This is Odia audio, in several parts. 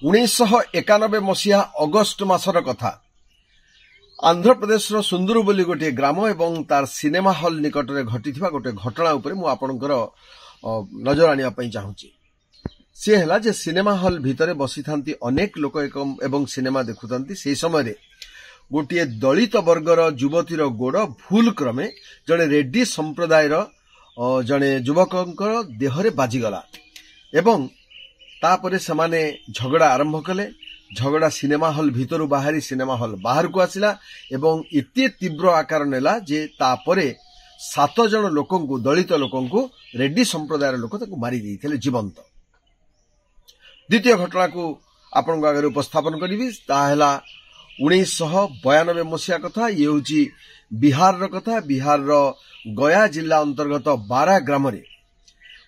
1991 ମସିହା ଅଗଷ୍ଟ ମାସର କଥା। ଆନ୍ଧ୍ରପ୍ରଦେଶର ସୁନ୍ଦୁରୁ ବୋଲି ଗୋଟିଏ ଗ୍ରାମ ଏବଂ ତାର ସିନେମା ହଲ୍ ନିକଟରେ ଘଟିଥିବା ଗୋଟେ ଘଟଣା ଉପରେ ମୁଁ ଆପଣଙ୍କର ନଜର ଆଣିବା ପାଇଁ ଚାହୁଁଛି। ସିଏ ହେଲା ଯେ ସିନେମା ହଲ୍ ଭିତରେ ବସିଥାନ୍ତି ଅନେକ ଲୋକ ଏବଂ ସିନେମା ଦେଖୁଥାନ୍ତି। ସେହି ସମୟରେ ଗୋଟିଏ ଦଳିତ ବର୍ଗର ଯୁବତୀର ଗୋଡ଼ ଭୁଲ କ୍ରମେ ଜଣେ ରେଡ୍ଡି ସମ୍ପ୍ରଦାୟର ଜଣେ ଯୁବକଙ୍କର ଦେହରେ ବାଜିଗଲା ଏବଂ ତାପରେ ସେମାନେ ଝଗଡ଼ା ଆରମ୍ଭ କଲେ। ଝଗଡ଼ା ସିନେମା ହଲ୍ ଭିତରୁ ବାହାରି ସିନେମା ହଲ୍ ବାହାରକୁ ଆସିଲା ଏବଂ ଏତେ ତୀବ୍ର ଆକାର ନେଲା ଯେ ତାପରେ 7 ଜଣ ଲୋକଙ୍କୁ, ଦଳିତ ଲୋକଙ୍କୁ, ରେଡ୍ଡି ସମ୍ପ୍ରଦାୟର ଲୋକ ତାକୁ ମାରି ଦେଇଥିଲେ ଜୀବନ୍ତ। ଦ୍ୱିତୀୟ ଘଟଣାକୁ ଆପଣଙ୍କ ଆଗରେ ଉପସ୍ଥାପନ କରିବି। ତାହା ହେଲା 1992 ମସିହା କଥା। ଇଏ ହେଉଛି ବିହାରର କଥା। ବିହାରର ଗୟା ଜିଲ୍ଲା ଅନ୍ତର୍ଗତ ବାରା ଗ୍ରାମରେ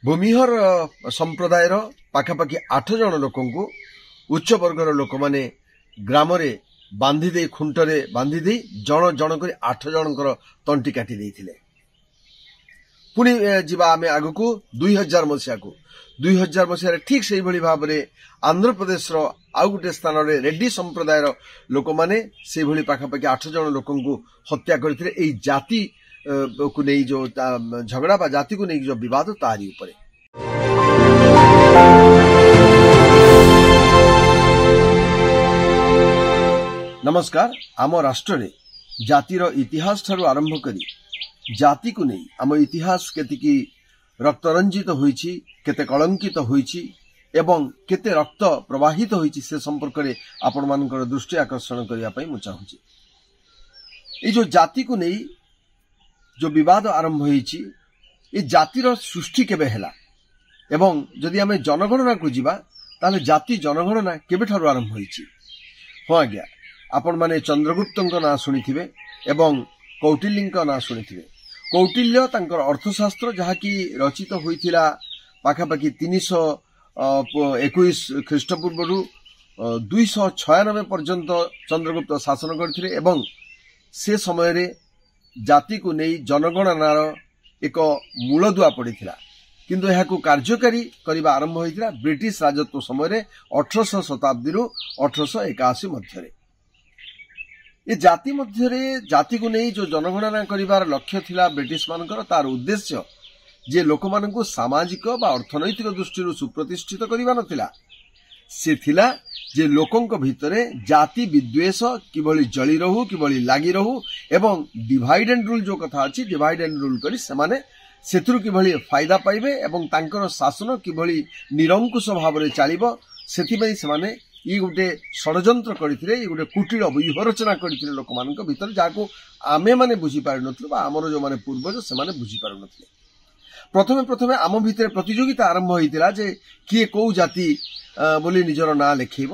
ଭୂମିହର ସମ୍ପ୍ରଦାୟର ପାଖାପାଖି 8 ଜଣ ଲୋକଙ୍କୁ ଉଚ୍ଚ ବର୍ଗର ଲୋକମାନେ ଗ୍ରାମରେ ବାନ୍ଧି ଦେଇ, ଖୁଣ୍ଟରେ ବାନ୍ଧି ଦେଇ ଜଣ ଜଣ କରି 8 ଜଣଙ୍କର ତଣ୍ଟି କାଟି ଦେଇଥିଲେ। ପୁଣି ଯିବା ଆମେ ଆଗକୁ 2000 ମସିହାକୁ। 2000 ମସିହାରେ ଠିକ୍ ସେଇଭଳି ଭାବରେ ଆନ୍ଧ୍ରପ୍ରଦେଶର ଆଉ ଗୋଟେ ସ୍ଥାନରେ ରେଡ୍ଡି ସମ୍ପ୍ରଦାୟର ଲୋକମାନେ ସେଇଭଳି ପାଖାପାଖି 8 ଜଣ ଲୋକଙ୍କୁ ହତ୍ୟା କରିଥିଲେ। ଏଇ ଜାତି କୁ ନେଇ ଯୋଉ ଝଗଡ଼ା ବା ଜାତିକୁ ନେଇ ଯୋଉ ବିବାଦ, ତାରି ଉପରେ। ନମସ୍କାର। ଆମ ରାଷ୍ଟ୍ରରେ ଜାତିର ଇତିହାସ ଠାରୁ ଆରମ୍ଭ କରି ଜାତିକୁ ନେଇ ଆମ ଇତିହାସ କେତିକି ରକ୍ତରଞ୍ଜିତ ହୋଇଛି, କେତେ କଳଙ୍କିତ ହୋଇଛି ଏବଂ କେତେ ରକ୍ତ ପ୍ରବାହିତ ହୋଇଛି, ସେ ସମ୍ପର୍କରେ ଆପଣମାନଙ୍କର ଦୃଷ୍ଟି ଆକର୍ଷଣ କରିବା ପାଇଁ ମୁଁ ଚାହୁଁଛି। ଏଇ ଯୋଉ ଜାତିକୁ ନେଇ ଯୋଉ ବିବାଦ ଆରମ୍ଭ ହୋଇଛି, ଏ ଜାତିର ସୃଷ୍ଟି କେବେ ହେଲା ଏବଂ ଯଦି ଆମେ ଜନଗଣନାକୁ ଯିବା ତାହେଲେ ଜାତି ଜନଗଣନା କେବେଠାରୁ ଆରମ୍ଭ ହୋଇଛି? ହଁ ଆଜ୍ଞା, ଆପଣମାନେ ଚନ୍ଦ୍ରଗୁପ୍ତଙ୍କ ନାଁ ଶୁଣିଥିବେ ଏବଂ କୌଟିଲ୍ୟଙ୍କ ନାଁ ଶୁଣିଥିବେ। କୌଟିଲ୍ୟ ତାଙ୍କର ଅର୍ଥଶାସ୍ତ୍ର, ଯାହାକି ରଚିତ ହୋଇଥିଲା ପାଖାପାଖି 321 ଖ୍ରୀଷ୍ଟପୂର୍ବରୁ 296 ପର୍ଯ୍ୟନ୍ତ ଚନ୍ଦ୍ରଗୁପ୍ତ ଶାସନ କରିଥିଲେ ଏବଂ ସେ ସମୟରେ ଜାତିକୁ ନେଇ ଜନଗଣନାର ଏକ ମୂଳଦୁଆ ପଡ଼ିଥିଲା। କିନ୍ତୁ ଏହାକୁ କାର୍ଯ୍ୟକାରୀ କରିବା ଆରମ୍ଭ ହୋଇଥିଲା ବ୍ରିଟିଶ ରାଜତ୍ୱ ସମୟରେ 1800 ଶତାବ୍ଦୀରୁ 1881 ମଧ୍ୟରେ। ଏ ଜାତି ମଧ୍ୟରେ ଜାତିକୁ ନେଇ ଯୋଉ ଜନଗଣନା କରିବାର ଲକ୍ଷ୍ୟ ଥିଲା ବ୍ରିଟିଶ ମାନଙ୍କର, ତାର ଉଦ୍ଦେଶ୍ୟ ଯେ ଲୋକମାନଙ୍କୁ ସାମାଜିକ ବା ଅର୍ଥନୈତିକ ଦୃଷ୍ଟିରୁ ସୁପ୍ରତିଷ୍ଠିତ କରିବା ନଥିଲା। ସେ ଥିଲା ଯେ ଲୋକଙ୍କ ଭିତରେ ଜାତି ବିଦ୍ୱେଷ କିଭଳି ଜଳି ରହୁ, କିଭଳି ଲାଗି ରହୁ ଏବଂ ଡିଭାଇଡ୍ ଆଣ୍ଡ ରୁଲ୍ ଯୋଉ କଥା ଅଛି, ଡିଭାଇଡ୍ ଆଣ୍ଡ ରୁଲ୍ କରି ସେମାନେ ସେଥିରୁ କିଭଳି ଫାଇଦା ପାଇବେ ଏବଂ ତାଙ୍କର ଶାସନ କିଭଳି ନିରଙ୍କୁଶ ଭାବରେ ଚାଲିବ, ସେଥିପାଇଁ ସେମାନେ ଇଏ ଗୋଟେ ଷଡ଼ଯନ୍ତ୍ର କରିଥିଲେ, ଇଏ ଗୋଟେ କୁଟିଳ ବ୍ୟୂହ ରଚନା କରିଥିଲେ ଲୋକମାନଙ୍କ ଭିତରେ, ଯାହାକୁ ଆମେମାନେ ବୁଝିପାରିନଥିଲୁ ବା ଆମର ଯୋଉମାନେ ପୂର୍ବଜ ସେମାନେ ବୁଝିପାରୁନଥିଲେ। ପ୍ରଥମେ ପ୍ରଥମେ ଆମ ଭିତରେ ପ୍ରତିଯୋଗିତା ଆରମ୍ଭ ହୋଇଥିଲା ଯେ କିଏ କୋଉ ଜାତି ବୋଲି ନିଜର ନାଁ ଲେଖେଇବ।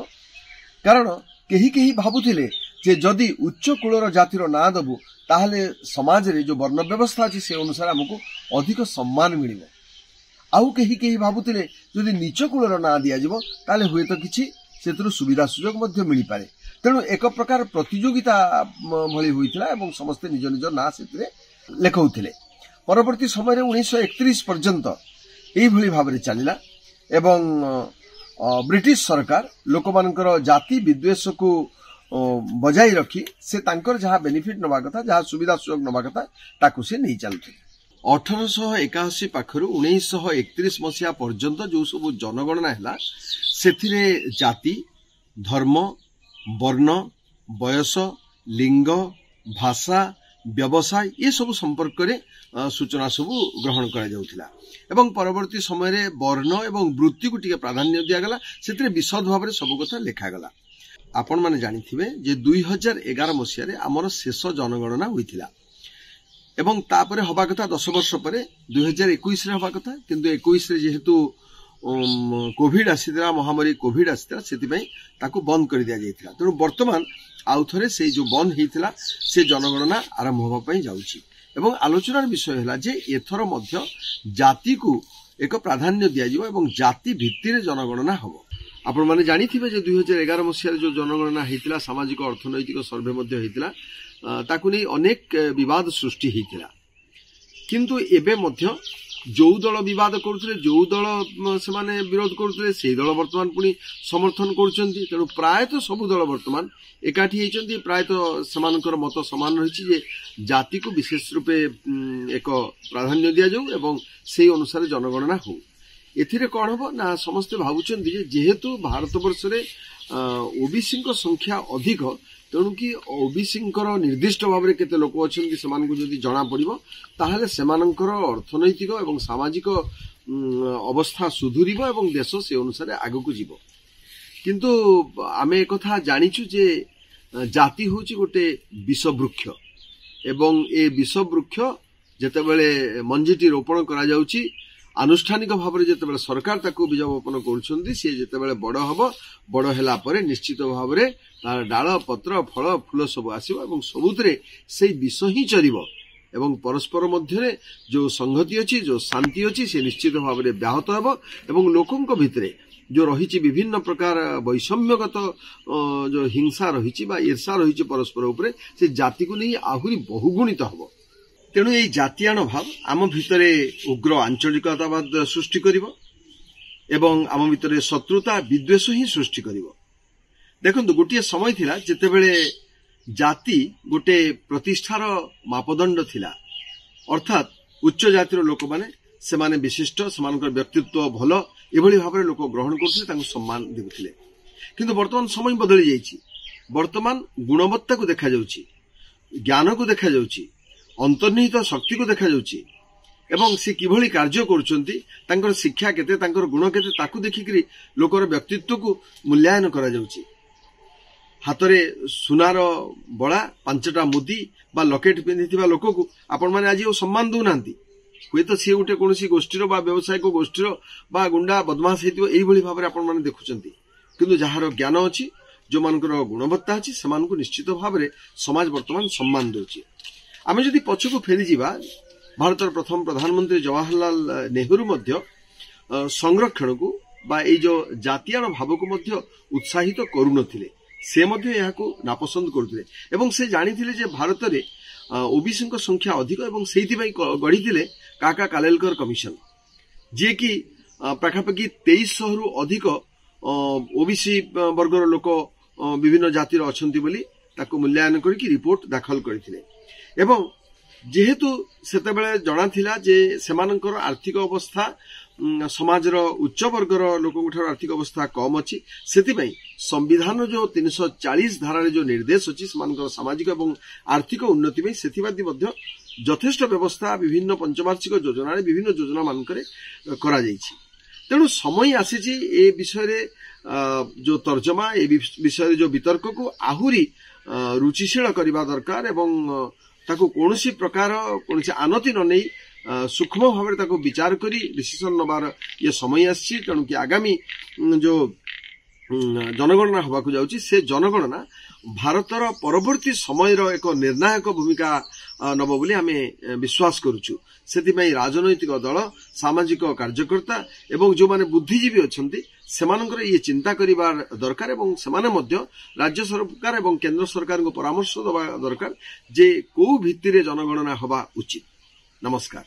କାରଣ କେହି କେହି ଭାବୁଥିଲେ ଯେ ଯଦି ଉଚ୍ଚ କୂଳର ଜାତିର ନାଁ ଦେବୁ ତାହେଲେ ସମାଜରେ ଯୋଉ ବର୍ଣ୍ଣ ବ୍ୟବସ୍ଥା ଅଛି ସେ ଅନୁସାରେ ଆମକୁ ଅଧିକ ସମ୍ମାନ ମିଳିବ। ଆଉ କେହି କେହି ଭାବୁଥିଲେ ଯଦି ନୀଚ କୂଳର ନାଁ ଦିଆଯିବ ତାହେଲେ ହୁଏତ କିଛି ସେଥିରୁ ସୁବିଧା ସୁଯୋଗ ମଧ୍ୟ ମିଳିପାରେ। ତେଣୁ ଏକ ପ୍ରକାର ପ୍ରତିଯୋଗିତା ଭଳି ହୋଇଥିଲା ଏବଂ ସମସ୍ତେ ନିଜ ନିଜ ନାଁ ସେଥିରେ ଲେଖଉଥିଲେ। ପରବର୍ତ୍ତୀ ସମୟରେ 1931 ପର୍ଯ୍ୟନ୍ତ ଏଇଭଳି ଭାବରେ ଚାଲିଲା ଏବଂ ବ୍ରିଟିଶ ସରକାର ଲୋକମାନଙ୍କର ଜାତି ବିଦ୍ୱେଷକୁ ବଜାଇ ରଖି ସେ ତାଙ୍କର ଯାହା ବେନିଫିଟ୍ ନେବା କଥା, ଯାହା ସୁବିଧା ସୁଯୋଗ ନେବା କଥା, ତାକୁ ସେ ନେଇ ଚାଲୁଥିଲେ। 1881 ପାଖରୁ 1931 ମସିହା ପର୍ଯ୍ୟନ୍ତ ଯୋଉ ସବୁ ଜନଗଣନା ହେଲା ସେଥିରେ ଜାତି, ଧର୍ମ, ବର୍ଣ୍ଣ, ବୟସ, ଲିଙ୍ଗ, ଭାଷା, ବ୍ୟବସାୟ ଏସବୁ ସମ୍ପର୍କରେ ସୂଚନା ସବୁ ଗ୍ରହଣ କରାଯାଉଥିଲା ଏବଂ ପରବର୍ତ୍ତୀ ସମୟରେ ବର୍ଣ୍ଣ ଏବଂ ବୃତ୍ତିକୁ ଟିକେ ପ୍ରାଧାନ୍ୟ ଦିଆଗଲା। ସେଥିରେ ବିଶଦ ଭାବରେ ସବୁ କଥା ଲେଖାଗଲା। ଆପଣମାନେ ଜାଣିଥିବେ ଯେ 2011 ମସିହାରେ ଆମର ଶେଷ ଜନଗଣନା ହୋଇଥିଲା ଏବଂ ତାପରେ ହବା କଥା 10 ବର୍ଷ ପରେ 2021ରେ ହବା କଥା, କିନ୍ତୁ 21ରେ ଯେହେତୁ କୋଭିଡ ଆସିଥିଲା, ମହାମାରୀ କୋଭିଡ ଆସିଥିଲା, ସେଥିପାଇଁ ତାକୁ ବନ୍ଦ କରି ଦିଆଯାଇଥିଲା। ତେଣୁ ବର୍ତ୍ତମାନ ଆଉ ଥରେ ସେଇ ଯୋଉ ବନ୍ଦ ହେଇଥିଲା ସେ ଜନଗଣନା ଆରମ୍ଭ ହେବା ପାଇଁ ଯାଉଛି ଏବଂ ଆଲୋଚନାର ବିଷୟ ହେଲା ଯେ ଏଥର ମଧ୍ୟ ଜାତିକୁ ଏକ ପ୍ରାଧାନ୍ୟ ଦିଆଯିବ ଏବଂ ଜାତି ଭିତ୍ତିରେ ଜନଗଣନା ହବ। ଆପଣମାନେ ଜାଣିଥିବେ ଯେ 2011 ମସିହାରେ ଯୋଉ ଜନଗଣନା ହେଇଥିଲା, ସାମାଜିକ ଅର୍ଥନୈତିକ ସର୍ଭେ ମଧ୍ୟ ହେଇଥିଲା, ତାକୁ ନେଇ ଅନେକ ବିବାଦ ସୃଷ୍ଟି ହେଇଥିଲା। କିନ୍ତୁ ଏବେ ମଧ୍ୟ ଯେଉଁ ଦଳ ବିବାଦ କରୁଥିଲେ, ଯେଉଁ ଦଳ ସେମାନେ ବିରୋଧ କରୁଥିଲେ, ସେଇ ଦଳ ବର୍ତ୍ତମାନ ପୁଣି ସମର୍ଥନ କରୁଛନ୍ତି। ତେଣୁ ପ୍ରାୟତଃ ସବୁ ଦଳ ବର୍ତ୍ତମାନ ଏକାଠି ହେଇଛନ୍ତି। ପ୍ରାୟତଃ ସେମାନଙ୍କର ମତ ସମାନ ରହିଛି ଯେ ଜାତିକୁ ବିଶେଷ ରୂପେ ଏକ ପ୍ରାଧାନ୍ୟ ଦିଆଯାଉ ଏବଂ ସେଇ ଅନୁସାରେ ଜନଗଣନା ହଉ। ଏଥିରେ କ'ଣ ହେବ ନା, ସମସ୍ତେ ଭାବୁଛନ୍ତି ଯେ ଯେହେତୁ ଭାରତବର୍ଷରେ ଓବିସିଙ୍କ ସଂଖ୍ୟା ଅଧିକ, ତେଣୁକି ଓବିସିଙ୍କର ନିର୍ଦ୍ଦିଷ୍ଟ ଭାବରେ କେତେ ଲୋକ ଅଛନ୍ତି ସେମାନଙ୍କୁ ଯଦି ଜଣାପଡ଼ିବ, ତାହେଲେ ସେମାନଙ୍କର ଅର୍ଥନୈତିକ ଏବଂ ସାମାଜିକ ଅବସ୍ଥା ସୁଧୁରିବ ଏବଂ ଦେଶ ସେ ଅନୁସାରେ ଆଗକୁ ଯିବ। କିନ୍ତୁ ଆମେ ଏକଥା ଜାଣିଛୁ ଯେ ଜାତି ହେଉଛି ଗୋଟେ ବିଷବୃକ୍ଷ, ଏବଂ ଏ ବିଷବୃକ୍ଷ ଯେତେବେଳେ ମଞ୍ଜିଟି ରୋପଣ କରାଯାଉଛି, ଆନୁଷ୍ଠାନିକ ଭାବରେ ଯେତେବେଳେ ସରକାର ତାକୁ ବୀଜ ବପନ କରୁଛନ୍ତି, ସିଏ ଯେତେବେଳେ ବଡ଼ ହେବ, ବଡ଼ ହେଲା ପରେ ନିଶ୍ଚିତ ଭାବରେ ତାର ଡାଳ, ପତ୍ର, ଫଳ, ଫୁଲ ସବୁ ଆସିବ ଏବଂ ସବୁଥିରେ ସେଇ ବିଷ ହିଁ ଚରିବ, ଏବଂ ପରସ୍ପର ମଧ୍ୟରେ ଯେଉଁ ସଂହତି ଅଛି, ଯେଉଁ ଶାନ୍ତି ଅଛି, ସେ ନିଶ୍ଚିତ ଭାବରେ ବ୍ୟାହତ ହେବ, ଏବଂ ଲୋକଙ୍କ ଭିତରେ ଯେଉଁ ରହିଛି ବିଭିନ୍ନ ପ୍ରକାର ବୈଷମ୍ୟଗତ ଯେଉଁ ହିଂସା ରହିଛି ବା ଈର୍ଷା ରହିଛି ପରସ୍ପର ଉପରେ, ସେ ଜାତିକୁ ନେଇ ଆହୁରି ବହୁଗୁଣିତ ହେବ। ତେଣୁ ଏଇ ଜାତିଆଣ ଭାବ ଆମ ଭିତରେ ଉଗ୍ର ଆଞ୍ଚଳିକତାବାଦ ସୃଷ୍ଟି କରିବ ଏବଂ ଆମ ଭିତରେ ଶତ୍ରୁତା, ବିଦ୍ୱେଷ ହିଁ ସୃଷ୍ଟି କରିବ। ଦେଖନ୍ତୁ, ଗୋଟିଏ ସମୟ ଥିଲା ଯେତେବେଳେ ଜାତି ଗୋଟେ ପ୍ରତିଷ୍ଠାର ମାପଦଣ୍ଡ ଥିଲା, ଅର୍ଥାତ୍ ଉଚ୍ଚ ଜାତିର ଲୋକମାନେ ସେମାନେ ବିଶିଷ୍ଟ, ସେମାନଙ୍କର ବ୍ୟକ୍ତିତ୍ୱ ଭଲ, ଏଭଳି ଭାବରେ ଲୋକ ଗ୍ରହଣ କରୁଥିଲେ, ତାଙ୍କୁ ସମ୍ମାନ ଦେଉଥିଲେ। କିନ୍ତୁ ବର୍ତ୍ତମାନ ସମୟ ବଦଳି ଯାଇଛି। ବର୍ତ୍ତମାନ ଗୁଣବତ୍ତାକୁ ଦେଖାଯାଉଛି, ଜ୍ଞାନକୁ ଦେଖାଯାଉଛି, ଅନ୍ତର୍ନିହିତ ଶକ୍ତିକୁ ଦେଖାଯାଉଛି, ଏବଂ ସେ କିଭଳି କାର୍ଯ୍ୟ କରୁଛନ୍ତି, ତାଙ୍କର ଶିକ୍ଷା କେତେ, ତାଙ୍କର ଗୁଣ କେତେ, ତାକୁ ଦେଖିକରି ଲୋକର ବ୍ୟକ୍ତିତ୍ୱକୁ ମୂଲ୍ୟାୟନ କରାଯାଉଛି। ହାତରେ ସୁନାର ବଳା, 5ଟା ମୁଦି ବା ଲକେଟ ପିନ୍ଧିଥିବା ଲୋକକୁ ଆପଣମାନେ ଆଜି ଆଉ ସମ୍ମାନ ଦେଉନାହାନ୍ତି। ହୁଏତ ସିଏ ଗୋଟେ କୌଣସି ଗୋଷ୍ଠୀର ବା ବ୍ୟବସାୟିକ ଗୋଷ୍ଠୀର ବା ଗୁଣ୍ଡା ବଦମାସ ହେଇଥିବ, ଏଇଭଳି ଭାବରେ ଆପଣମାନେ ଦେଖୁଛନ୍ତି। କିନ୍ତୁ ଯାହାର ଜ୍ଞାନ ଅଛି, ଯେଉଁମାନଙ୍କର ଗୁଣବତ୍ତା ଅଛି, ସେମାନଙ୍କୁ ନିଶ୍ଚିତ ଭାବରେ ସମାଜ ବର୍ତ୍ତମାନ ସମ୍ମାନ ଦେଉଛି। ଆମେ ଯଦି ପଛକୁ ଫେରିଯିବା, ଭାରତର ପ୍ରଥମ ପ୍ରଧାନମନ୍ତ୍ରୀ ଜବାହରଲାଲ ନେହେରୁ ମଧ୍ୟ ସଂରକ୍ଷଣକୁ ବା ଏଇ ଯେଉଁ ଜାତିଆଣ ଭାବକୁ ମଧ୍ୟ ଉତ୍ସାହିତ କରୁନଥିଲେ। ସେ ମଧ୍ୟ ଏହାକୁ ନାପସନ୍ଦ କରୁଥିଲେ, ଏବଂ ସେ ଜାଣିଥିଲେ ଯେ ଭାରତରେ ଓବିସିଙ୍କ ସଂଖ୍ୟା ଅଧିକ, ଏବଂ ସେଇଥିପାଇଁ ଗଢ଼ିଥିଲେ କାକା କାଲେଲକର କମିଶନ, ଯିଏକି ପାଖାପାଖି 2300ରୁ ଅଧିକ ଓବିସି ବର୍ଗର ଲୋକ ବିଭିନ୍ନ ଜାତିର ଅଛନ୍ତି ବୋଲି ତାକୁ ମୂଲ୍ୟାୟନ କରିକି ରିପୋର୍ଟ ଦାଖଲ କରିଥିଲେ। ଏବଂ ଯେହେତୁ ସେତେବେଳେ ଜଣାଥିଲା ଯେ ସେମାନଙ୍କର ଆର୍ଥିକ ଅବସ୍ଥା ସମାଜର ଉଚ୍ଚ ବର୍ଗର ଲୋକଙ୍କ ଠାରୁ ଆର୍ଥିକ ଅବସ୍ଥା କମ୍ ଅଛି, ସେଥିପାଇଁ ସମ୍ବିଧାନ ଯେଉଁ 340 ଧାରାରେ ଯେଉଁ ନିର୍ଦ୍ଦେଶ ଅଛି ସେମାନଙ୍କର ସାମାଜିକ ଏବଂ ଆର୍ଥିକ ଉନ୍ନତି ପାଇଁ, ସେଥିପ୍ରତି ମଧ୍ୟ ଯଥେଷ୍ଟ ବ୍ୟବସ୍ଥା ବିଭିନ୍ନ ପଞ୍ଚବାର୍ଷିକ ଯୋଜନାରେ, ବିଭିନ୍ନ ଯୋଜନା ମାନଙ୍କରେ କରାଯାଇଛି। ତେଣୁ ସମୟ ଆସିଛି ଏ ବିଷୟରେ ଯେଉଁ ତର୍ଜମା, ଏ ବିଷୟରେ ଯେଉଁ ବିତର୍କକୁ ଆହୁରି ରୁଚିଶୀଳ କରିବା ଦରକାର, ଏବଂ ତାକୁ କୌଣସି ପ୍ରକାର କୌଣସି ଆନତି ନ ନେଇ ସୂକ୍ଷ୍ମ ଭାବରେ ତାକୁ ବିଚାର କରି ଡିସିସନ ନେବାର ଇଏ ସମୟ ଆସିଛି। ତେଣୁକି ଆଗାମୀ ଯେଉଁ ଜନଗଣନା ହେବାକୁ ଯାଉଛି, ସେ ଜନଗଣନା ଭାରତର ପରବର୍ତ୍ତୀ ସମୟର ଏକ ନିର୍ଣ୍ଣାୟକ ଭୂମିକା ନେବ ବୋଲି ଆମେ ବିଶ୍ୱାସ କରୁଛୁ। ସେଥିପାଇଁ ରାଜନୈତିକ ଦଳ, ସାମାଜିକ କାର୍ଯ୍ୟକର୍ତ୍ତା ଏବଂ ଯେଉଁମାନେ ବୁଦ୍ଧିଜୀବୀ ଅଛନ୍ତି, ସେମାନଙ୍କର ଇଏ ଚିନ୍ତା କରିବା ଦରକାର, ଏବଂ ସେମାନେ ମଧ୍ୟ ରାଜ୍ୟ ସରକାର ଏବଂ କେନ୍ଦ୍ର ସରକାରଙ୍କୁ ପରାମର୍ଶ ଦେବା ଦରକାର ଯେ କୋଉ ଭିତ୍ତିରେ ଜନଗଣନା ହେବା ଉଚିତ। ନମସ୍କାର।